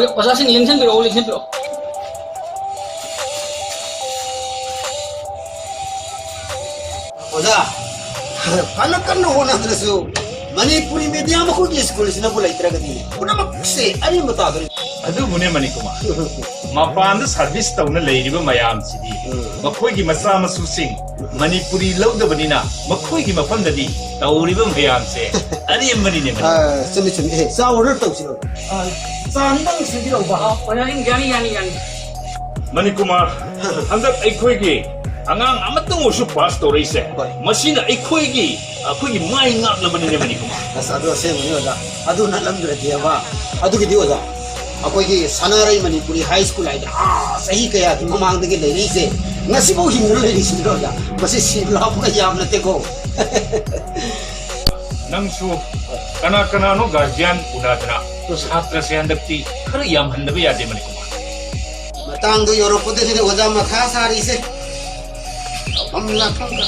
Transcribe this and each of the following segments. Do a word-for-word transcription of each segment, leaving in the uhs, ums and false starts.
ꯑꯣꯖꯥꯁꯤꯡ ꯂꯦꯡꯁꯤꯟꯕꯤꯔꯛꯑꯣ, ꯂꯦꯡꯁꯤꯟꯕꯤꯔꯛꯑꯣ꯫ ꯑꯣꯖꯥ, ꯐꯅ ꯀꯟꯅ ꯍꯣꯠꯅꯗ꯭ꯔꯁꯨ ꯃꯅꯤꯄꯨꯔꯤ ꯃꯦꯗꯤꯌꯝ ꯑꯩꯈꯣꯏꯒꯤ ꯁ꯭ꯀꯨꯜꯁꯤꯅꯕꯨ ꯂꯩꯇ꯭ꯔꯒꯗꯤ ꯄꯨꯝꯅꯃꯛꯁꯦ ꯑꯔꯦꯝꯕ ꯇꯥꯗꯣꯔꯤꯕꯅꯤ꯫ ꯑꯗꯨꯕꯨꯅꯦ ꯃꯅꯤꯀꯨꯃꯥꯔ, ꯃꯄꯥꯟꯗ ꯁꯔꯚꯤꯁ ꯇꯧꯅ ꯂꯩꯔꯤꯕ ꯃꯌꯥꯝꯁꯤꯗꯤ ꯎꯝ꯫ ꯃꯈꯣꯏꯒꯤ ꯃꯆꯥ ꯃꯁꯨꯁꯤꯡ ꯃꯅꯤꯄꯨꯔꯤ ꯂꯧꯗꯕꯅꯤꯅ ꯃꯈꯣꯏꯒꯤ ꯃꯐꯝꯗꯗꯤ ꯇꯧꯔꯤꯕ ꯃꯌꯥꯝꯁꯦ ꯑꯔꯦꯝꯕꯅꯤꯅꯦ ꯃꯅꯤꯀꯨꯃꯥꯔ꯫ ꯑ, ꯆꯨꯝꯃꯤ, ꯆꯨꯝꯃꯤ꯫ ꯑꯦ, ꯆꯥ ꯑꯣꯔꯗꯔ ꯇꯧꯁꯤꯔꯣ? ꯑ, ꯆꯥ ꯑꯅꯤꯗꯪ ꯁꯤꯟꯕꯤꯔꯛꯎꯕ꯫ ꯑ, ꯑꯣꯖꯥ, ꯌꯥꯅꯤ, ꯌꯥꯅꯤ, ꯌꯥꯅꯤ꯫ ꯃꯅꯤꯀꯨꯃꯥꯔ, ꯍꯟꯗꯛ ꯑꯩꯈꯣꯏꯒꯤ ꯑꯉꯥꯡ ꯑꯃꯇꯪ ꯑꯣꯏꯔꯁꯨ ꯄꯥꯁ ꯇꯧꯔꯛꯏꯁꯦ, ꯍꯣꯏ꯫ ꯃꯁꯤꯅ ꯑꯩꯈꯣꯏꯒꯤ, ꯑꯩꯈꯣꯏꯒꯤ ꯃꯥꯏ ꯉꯥꯛꯂꯕꯅꯤꯅꯦ ꯃꯅꯤꯀꯨꯃꯥꯔ꯫ ꯑꯁ, ꯑꯗꯨ ꯑꯁꯦꯡꯕꯅꯤ ꯑꯣꯖꯥ꯫ ꯑꯗꯨ ꯅꯠꯂꯝꯗ꯭ꯔꯗꯤꯕ, ꯑꯗꯨꯒꯤꯗꯤ ꯑꯣꯖꯥ, ꯑꯩꯈꯣꯏꯒꯤ ꯁꯅꯥꯔꯩ ꯃꯅꯤꯄꯨꯔꯤ ꯍꯥꯏ ꯁ꯭ꯀꯨꯜ ꯍꯥꯏꯗꯅ, ꯑꯥ, ꯆꯍꯤ ꯀꯌꯥꯒꯤ ꯃꯃꯥꯡꯗꯒꯤ ꯂꯩꯔꯛꯏꯁꯦ, ꯉꯁꯤꯐꯥꯎ ꯍꯤꯡꯗꯨꯅ ꯂꯩꯔꯤꯁꯤꯅꯤ ꯑꯣꯖꯥ꯫ ꯃꯁꯤ ꯁꯤ ꯂꯥꯎꯕꯒ ꯌꯥꯝ ꯅꯠꯇꯦꯀꯣ꯫ ꯅꯪꯁꯨ ꯀꯅꯥ ꯀꯅꯥꯅꯣ ꯒꯥꯔꯖꯤꯌꯥꯟ ꯎꯅꯗꯅ ꯁꯥꯇ꯭ꯔꯁꯦ ꯍꯟꯗꯛꯇꯤ ꯈꯔ ꯌꯥꯝꯍꯟꯗꯕ ꯌꯥꯗꯦ ꯃꯅꯤꯀꯨꯃꯥꯔ꯫ ꯃꯇꯥꯡꯗꯣ ꯌꯧꯔꯛꯄꯗꯅꯤꯅꯦ ꯑꯣꯖꯥ ꯃꯊꯥ ꯁꯥꯔꯤꯁꯦ꯫ ꯐꯝ ꯂꯥꯛꯐꯝꯒ꯫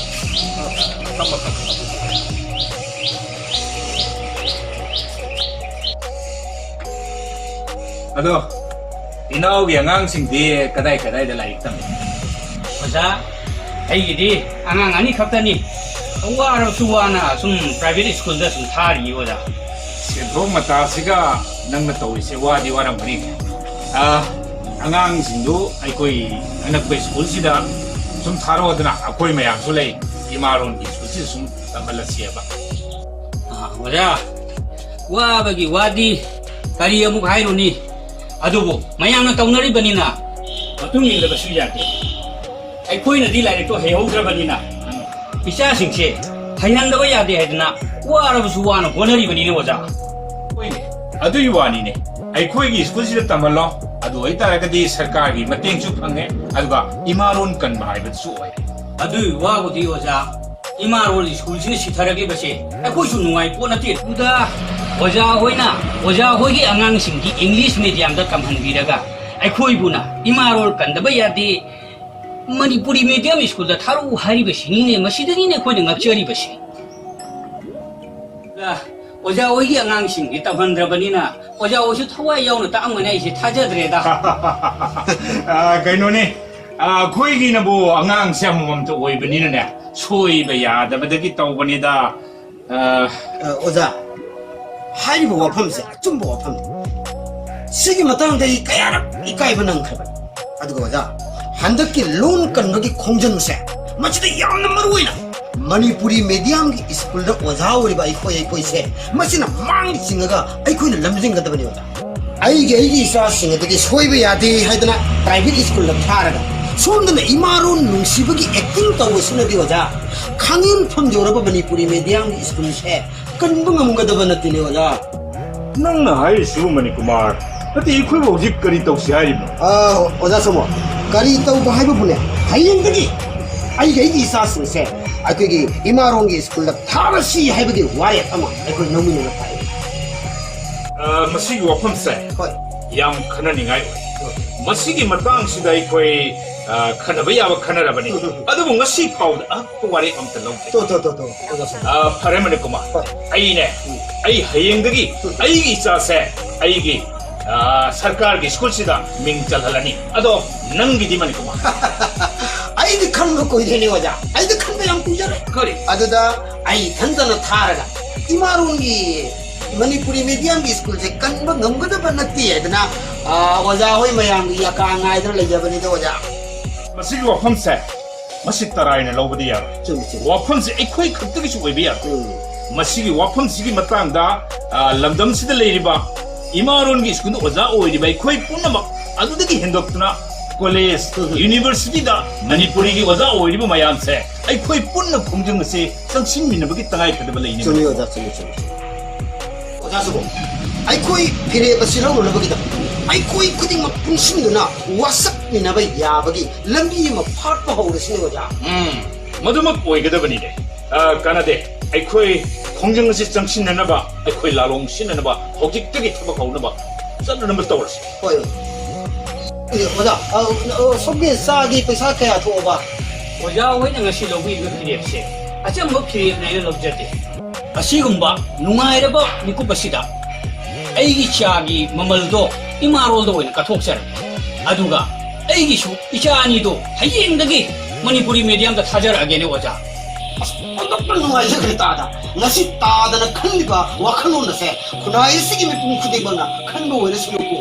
ꯑꯗꯣ, ꯏꯅꯥꯎꯒꯤ ꯑꯉꯥꯡꯁꯤꯡꯗꯤ ꯀꯗꯥꯏ ꯀꯗꯥꯏꯗ ꯂꯥꯏꯔꯤꯛ ꯇꯝꯃꯤ? ꯑꯣꯖꯥ, ꯑꯩꯒꯤꯗꯤ ꯑꯉꯥꯡ ꯑꯅꯤ ꯈꯛꯇꯅꯤ꯫ ꯋꯥꯔꯕꯁꯨ ꯋꯥꯅ ꯁꯨꯝ ꯄ꯭ꯔꯥꯏꯚꯦꯠ ꯁ꯭ꯀꯨꯜꯗ ꯁꯨꯝ ꯊꯥꯔꯤꯌꯦ ꯑꯣꯖꯥ꯫ ꯁꯦꯟꯊꯣꯛ ꯃꯇꯥꯁꯤꯒ ꯅꯪꯅ ꯇꯧꯔꯤꯁꯦ ꯋꯥꯗꯤ ꯋꯥꯔꯝꯒꯅꯤ꯫ ꯑꯥ, ꯑꯉꯥꯡꯁꯤꯡꯗꯨ ꯑꯩꯈꯣꯏ ꯑꯅꯛꯄ ꯁ꯭ꯀꯨꯜꯁꯤꯗ ꯁꯨꯝ ꯊꯥꯔꯛꯑꯣꯗꯅ, ꯑꯩꯈꯣꯏ ꯃꯌꯥꯝꯁꯨ ꯂꯩ, ꯏꯃꯥꯔꯣꯟꯒꯤ ꯁ꯭ꯀꯨꯜꯁꯤꯗ ꯁꯨꯝ ꯇꯝꯍꯜꯂꯁꯦꯕ꯫ ꯑꯥ, ꯑꯣꯖꯥ, ꯋꯥꯕꯒꯤ ꯋꯥꯗꯤ ꯀꯔꯤ ꯑꯃꯨꯛ ꯍꯥꯏꯔꯨꯅꯤ? ꯑꯗꯨꯕꯨ ꯃꯌꯥꯝꯅ ꯇꯧꯅꯔꯤꯕꯅꯤꯅ ꯃꯇꯨꯡ ꯏꯟꯗꯕꯁꯨ ꯌꯥꯗꯦ꯫ ꯑꯩꯈꯣꯏꯅꯗꯤ ꯂꯥꯏꯔꯤꯛꯇꯣ ꯍꯩꯍꯧꯗ꯭ꯔꯕꯅꯤꯅ ꯏꯆꯥꯁꯤꯡꯁꯦ ꯍꯩꯍꯟꯗꯕ ꯌꯥꯗꯦ ꯍꯥꯏꯗꯅ ꯋꯥꯔꯕꯁꯨ ꯋꯥꯅ ꯍꯣꯠꯅꯔꯤꯕꯅꯤꯅꯦ ꯑꯣꯖꯥ꯫ ꯍꯣꯏꯅꯦ, ꯑꯗꯨꯒꯤ ꯋꯥꯅꯤꯅꯦ꯫ ꯑꯩꯈꯣꯏꯒꯤ ꯁ꯭ꯀꯨꯜꯁꯤꯗ ꯇꯝꯍꯜꯂꯣ, ꯑꯗꯨ ꯑꯣꯏꯇꯥꯔꯒꯗꯤ ꯁꯔꯀꯥꯔꯒꯤ ꯃꯇꯦꯡꯁꯨ ꯐꯪꯉꯦ, ꯑꯗꯨꯒ ꯏꯃꯥꯔꯣꯟ ꯀꯟꯕ ꯍꯥꯏꯕꯗꯨꯁꯨ ꯑꯣꯏꯔꯦ꯫ ꯑꯗꯨꯒꯤ ꯋꯥꯕꯨꯗꯤ ꯑꯣꯖꯥ, ꯏꯃꯥꯔꯣꯟ ꯁ꯭ꯀꯨꯜꯁꯤꯅ ꯁꯤꯊꯔꯛꯂꯤꯕꯁꯦ ꯑꯩꯈꯣꯏꯁꯨ ꯅꯨꯡꯉꯥꯏ ꯄꯣꯠ ꯅꯠꯇꯦ꯫ ꯑꯗꯨꯗ ꯑꯣꯖꯥ ꯍꯣꯏꯅ, ꯑꯣꯖꯥ ꯍꯣꯏꯒꯤ ꯑꯉꯥꯡꯁꯤꯡꯗꯤ ꯏꯪꯂꯤꯁ ꯃꯦꯗꯤꯌꯝꯗ ꯇꯝꯍꯟꯕꯤꯔꯒ ꯑꯩꯈꯣꯏꯕꯨꯅ ꯏꯃꯥꯔꯣꯟ ꯀꯟꯗꯕ ꯌꯥꯗꯦ, ꯃꯅꯤꯄꯨꯔꯤ ꯃꯦꯗꯤꯌꯝ ꯁ꯭ꯀꯨꯜꯗ ꯊꯥꯔꯛꯎ ꯍꯥꯏꯔꯤꯕꯁꯤꯅꯤꯅꯦ꯫ ꯃꯁꯤꯗꯅꯤꯅꯦ ꯑꯩꯈꯣꯏꯅ ꯉꯛꯆꯔꯤꯕꯁꯤ꯫ ꯑ, ꯑꯣꯖꯥ ꯍꯣꯏꯒꯤ ꯑꯉꯥꯡꯁꯤꯡꯗꯤ ꯇꯝꯍꯟꯗ꯭ꯔꯕꯅꯤꯅ ꯑꯣꯖꯥ ꯍꯣꯏꯁꯨ ꯊꯋꯥꯏ ꯌꯥꯎꯅ ꯇꯥꯛꯑꯝꯒꯅꯤ, ꯑꯩꯁꯦ ꯊꯥꯖꯗ꯭ꯔꯦꯗ꯫ ꯑ, ꯀꯩꯅꯣꯅꯦ, ꯑ, ꯑꯩꯈꯣꯏꯒꯤꯅꯕꯨ ꯑꯉꯥꯡꯁꯦ ꯑꯃꯃꯝꯇ ꯑꯣꯏꯕꯅꯤꯅꯅꯦ, ꯁꯣꯏꯕ ꯌꯥꯗꯕꯗꯒꯤ ꯇꯧꯕꯅꯤꯗ꯫ ꯑ, ꯑ, ꯑꯣꯖꯥ, ꯍꯥꯏꯔꯤꯕ ꯋꯥꯐꯝꯁꯦ ꯑꯆꯨꯝꯕ ꯋꯥꯐꯝꯅꯤ꯫ ꯁꯤꯒꯤ ꯃꯇꯥꯡꯗ ꯑꯩ ꯀꯌꯥꯔꯛ ꯏꯀꯥꯏꯕ ꯅꯪꯈ꯭ꯔꯕꯅꯤ꯫ ꯑꯗꯨꯒ ꯑꯣꯖꯥ, ꯍꯟꯗꯛꯀꯤ ꯂꯣꯟ ꯀꯟꯕꯒꯤ ꯈꯣꯡꯖꯪꯁꯦ, ꯃꯁꯤꯗ ꯌꯥꯝꯅ ꯃꯔꯨ ꯑꯣꯏꯅ ꯃꯅꯤꯄꯨꯔꯤ ꯃꯦꯗꯤꯌꯝꯒꯤ ꯁ꯭ꯀꯨꯜꯗ ꯑꯣꯖꯥ ꯑꯣꯏꯔꯤꯕ ꯑꯩꯈꯣꯏ ꯑꯩꯈꯣꯏꯁꯦ, ꯃꯁꯤꯅ ꯃꯥꯡ ꯆꯤꯡꯉꯒ ꯑꯩꯈꯣꯏꯅ ꯂꯝꯖꯤꯡꯒꯗꯕꯅꯤ ꯑꯣꯖꯥ꯫ ꯑꯩꯒꯤ ꯑꯩꯒꯤ ꯏꯆꯥꯁꯤꯡ ꯑꯗꯨꯗꯤ ꯁꯣꯏꯕ ꯌꯥꯗꯦ ꯍꯥꯏꯗꯅ ꯄ꯭ꯔꯥꯏꯚꯦꯠ ꯁ꯭ꯀꯨꯜꯗ ꯊꯥꯔꯒ, ꯁꯣꯝꯗꯅ ꯏꯃꯥꯔꯣꯟ ꯅꯨꯡꯁꯤꯕꯒꯤ ꯑꯦꯛꯇꯤꯡ ꯇꯧꯕꯁꯤꯅꯗꯤ ꯑꯣꯖꯥ, ꯈꯥꯡꯉꯦꯟ ꯐꯝꯖꯧꯔꯕ ꯃꯅꯤꯄꯨꯔꯤ ꯃꯦꯗꯤꯌꯝꯒꯤ ꯁ꯭ꯀꯨꯜꯁꯦ ꯀꯟꯕ ꯉꯝꯒꯗꯕ ꯅꯠꯇꯦꯅꯦ ꯑꯣꯖꯥ꯫ ꯅꯪꯅ ꯍꯥꯏꯔꯤꯁꯤꯕꯨ ꯃꯅꯤꯀꯨꯃꯥꯔ, ꯅꯠꯇꯦ, ꯑꯩꯈꯣꯏꯕꯨ ꯍꯧꯖꯤꯛ ꯀꯔꯤ ꯇꯧꯁꯤ ꯍꯥꯏꯔꯤꯕꯅꯣ? ꯑ, ꯑꯣꯖꯥ ꯁꯣꯃꯣ, ꯀꯔꯤ ꯇꯧꯕ ꯍꯥꯏꯕꯕꯨꯅꯦ, ꯍꯌꯦꯡꯗꯒꯤ ꯑꯩꯒꯤ ꯑꯩꯒꯤ ꯏꯆꯥꯁꯤꯡꯁꯦ ꯑꯩꯈꯣꯏꯒꯤ ꯏꯃꯥꯔꯣꯟꯒꯤ ꯁ꯭ꯀꯨꯜꯗ ꯊꯥꯔꯁꯤ ꯍꯥꯏꯕꯒꯤ ꯋꯥꯔꯦꯞ ꯑꯃ ꯑꯩꯈꯣꯏ ꯂꯧꯃꯤꯟꯅꯕ ꯇꯥꯏ꯫ ꯑ, ꯃꯁꯤꯒꯤ ꯋꯥꯐꯝꯁꯦ ꯍꯣꯏ꯫ ꯌꯥꯝ ꯈꯟꯅꯅꯤꯡꯉꯥꯏ ꯑꯣꯏ꯫ ꯃꯁꯤꯒꯤ ꯃꯇꯥꯡꯁꯤꯗ ꯑꯩꯈꯣꯏ, ꯑ, ꯈꯟꯅꯕ ꯌꯥꯕ ꯈꯟꯅꯔꯕꯅꯤ꯫ ꯑꯗꯨꯕꯨ ꯉꯁꯤ ꯐꯥꯎꯕꯗ ꯑꯍꯛꯄ ꯋꯥꯔꯦꯞ ꯑꯝꯇ ꯂꯧꯗꯦ꯫ ꯇꯣ ꯇꯣ ꯇꯣ ꯇꯣ ꯑꯣꯖꯥ ꯁꯣꯃꯣ꯫ ꯑ, ꯐꯔꯦ ꯃꯅꯤꯀꯨꯃꯥꯔ, ꯑꯩꯅꯦ, ꯑꯩ ꯍꯌꯦꯡꯗꯒꯤ ꯑꯩꯒꯤ ꯏꯆꯥꯁꯦ ꯑꯩꯒꯤ, ꯑ, ꯁꯔꯀꯥꯔꯒꯤ ꯁ꯭ꯀꯨꯜꯁꯤꯗ ꯃꯤꯡ ꯆꯜꯍꯜꯂꯅꯤ꯫ ꯑꯗꯣ ꯅꯪꯒꯤꯗꯤ ꯃꯅꯤꯀꯨꯃꯥꯔ? ꯑꯩꯗꯤ ꯈꯟꯕ ꯀꯨꯏꯔꯦꯅꯦ ꯑꯣꯖꯥ, ꯑꯩꯗꯤ ꯈꯟꯕ ꯌꯥꯝ ꯀꯨꯏꯖꯔꯦ꯫ ꯀꯔꯤ? ꯑꯗꯨꯗ ꯑꯩ ꯏꯊꯟꯇꯅ ꯊꯥꯔꯒ ꯏꯃꯥꯔꯣꯟꯒꯤ ꯃꯅꯤꯄꯨꯔꯤ ꯃꯦꯗꯤꯌꯝꯒꯤ ꯁ꯭ꯀꯨꯜꯁꯦ ꯀꯟꯕ ꯉꯝꯒꯗꯕ ꯅꯠꯇꯦ ꯍꯥꯏꯗꯅ, ꯑ, ꯑꯣꯖꯥ ꯍꯣꯏ ꯃꯌꯥꯝꯒꯤ ꯌꯥꯀꯥ ꯉꯥꯏꯗꯅ ꯂꯩꯖꯕꯅꯤꯗ ꯑꯣꯖꯥ꯫ ꯃꯁꯤꯒꯤ ꯋꯥꯐꯝꯁꯦ ꯃꯁꯤ ꯇꯔꯥꯏꯅ ꯂꯧꯕꯗꯤ ꯌꯥꯔꯣꯏ꯫ ꯆꯨꯝꯃꯤ, ꯆꯨꯝꯃꯤ꯫ ꯋꯥꯐꯝꯁꯦ ꯑꯩꯈꯣꯏ ꯈꯛꯇꯒꯤꯁꯨ ꯑꯣꯏꯕ ꯌꯥꯔꯣꯏ꯫ ꯎꯝ꯫ ꯃꯁꯤꯒꯤ ꯋꯥꯐꯝꯁꯤꯒꯤ ꯃꯇꯥꯡꯗ, ꯑ, ꯂꯝꯗꯝꯁꯤꯗ ꯂꯩꯔꯤꯕ ꯏꯃꯥꯔꯣꯟꯒꯤ ꯁ꯭ꯀꯨꯜꯗ ꯑꯣꯖꯥ ꯑꯣꯏꯔꯤꯕ ꯑꯩꯈꯣꯏ ꯄꯨꯝꯅꯃꯛ, ꯑꯗꯨꯗꯒꯤ ꯍꯦꯟꯗꯣꯛꯇꯨꯅ ꯀꯣꯂꯦꯖ, ꯌꯨꯅꯤꯚꯔꯁꯤꯇꯤꯗ ꯃꯅꯤꯄꯨꯔꯤꯒꯤ ꯑꯣꯖꯥ ꯑꯣꯏꯔꯤꯕ ꯃꯌꯥꯝꯁꯦ ꯑꯩꯈꯣꯏ ꯄꯨꯟꯅ ꯈꯣꯡꯖꯪ ꯑꯁꯤ ꯆꯪꯁꯤꯟꯃꯤꯟꯅꯕꯒꯤ ꯇꯉꯥꯏꯐꯗꯕ ꯂꯩꯅꯤ꯫ ꯆꯨꯝꯃꯤ ꯑꯣꯖꯥ, ꯆꯨꯝꯃꯤ, ꯆꯨꯝꯃꯤ꯫ ꯑꯣꯖꯥ ꯁꯣꯃꯣ, ꯑꯩꯈꯣꯏ ꯐꯤꯔꯦꯞ ꯑꯁꯤ ꯂꯧꯅꯅꯕꯒꯤꯗꯃꯛ ꯑꯩꯈꯣꯏ ꯈꯨꯗꯤꯡꯃꯛ ꯄꯨꯟꯁꯤꯟꯗꯨꯅ ꯋꯥꯁꯛꯃꯤꯟꯅꯕ ꯌꯥꯕꯒꯤ ꯂꯝꯕꯤ ꯑꯃ ꯐꯥꯠꯄ ꯍꯧꯔꯁꯤꯅꯦ ꯑꯣꯖꯥ꯫ ꯎꯝ, ꯃꯗꯨꯃꯛ ꯑꯣꯏꯒꯗꯕꯅꯤꯅꯦ꯫ ꯑ, ꯀꯥꯟꯅꯗꯦ꯫ ꯑꯩꯈꯣꯏ ꯈꯣꯡꯖꯪ ꯑꯁꯤ ꯆꯪꯁꯤꯟꯅꯅꯕ, ꯑꯩꯈꯣꯏ ꯂꯥꯂꯣꯡ ꯁꯤꯟꯅꯅꯕ ꯍꯧꯖꯤꯛꯇꯒꯤ ꯊꯕꯛ ꯍꯧꯅꯕ ꯆꯠꯅꯅꯕ ꯇꯧꯔꯁꯤ꯫ ꯍꯣꯏ꯫ ꯑꯦ, ꯑꯣꯖꯥ, ꯑ, ꯑ, ꯁꯣꯝꯒꯤ ꯆꯥꯒꯤ ꯄꯩꯁꯥ ꯀꯌꯥ ꯊꯣꯛꯑꯕ? ꯑꯣꯖꯥ ꯍꯣꯏꯅ ꯉꯁꯤ ꯂꯧꯕꯤꯔꯤꯕ ꯐꯤꯔꯦꯞꯁꯦ ꯑꯆꯝꯕ ꯐꯤꯔꯦꯞꯅꯦꯅ ꯂꯧꯖꯗꯦ꯫ ꯑꯁꯤꯒꯨꯝꯕ ꯅꯨꯡꯉꯥꯏꯔꯕ ꯃꯤꯀꯨꯞ ꯑꯁꯤꯗ ꯑꯩꯒꯤ ꯆꯥꯒꯤ ꯃꯃꯜꯗꯣ ꯏꯃꯥꯔꯣꯜꯗ ꯑꯣꯏꯅ ꯀꯠꯊꯣꯛꯆꯔꯒꯦ꯫ ꯑꯗꯨꯒ ꯑꯩꯒꯤꯁꯨ ꯏꯆꯥ ꯑꯅꯤꯗꯣ ꯍꯌꯦꯡꯗꯒꯤ ꯃꯅꯤꯄꯨꯔꯤ ꯃꯦꯗꯤꯌꯝꯗ ꯊꯥꯖꯔꯛꯑꯒꯦꯅꯦ ꯑꯣꯖꯥ꯫ ꯑꯁ, ꯑꯣꯟꯊꯣꯛꯅ ꯅꯨꯡꯉꯥꯏꯖꯈ꯭ꯔꯦ ꯇꯥꯗ꯫ ꯉꯁꯤ ꯇꯥꯗꯅ ꯈꯜꯂꯤꯕ ꯋꯥꯈꯜꯂꯣꯟ ꯑꯁꯦ ꯈꯨꯟꯅꯥꯏ ꯑꯁꯤꯒꯤ ꯃꯤꯄꯨꯝ ꯈꯨꯗꯤꯡꯃꯛꯅ ꯈꯟꯕ ꯑꯣꯏꯔꯁꯅꯨꯀꯣ꯫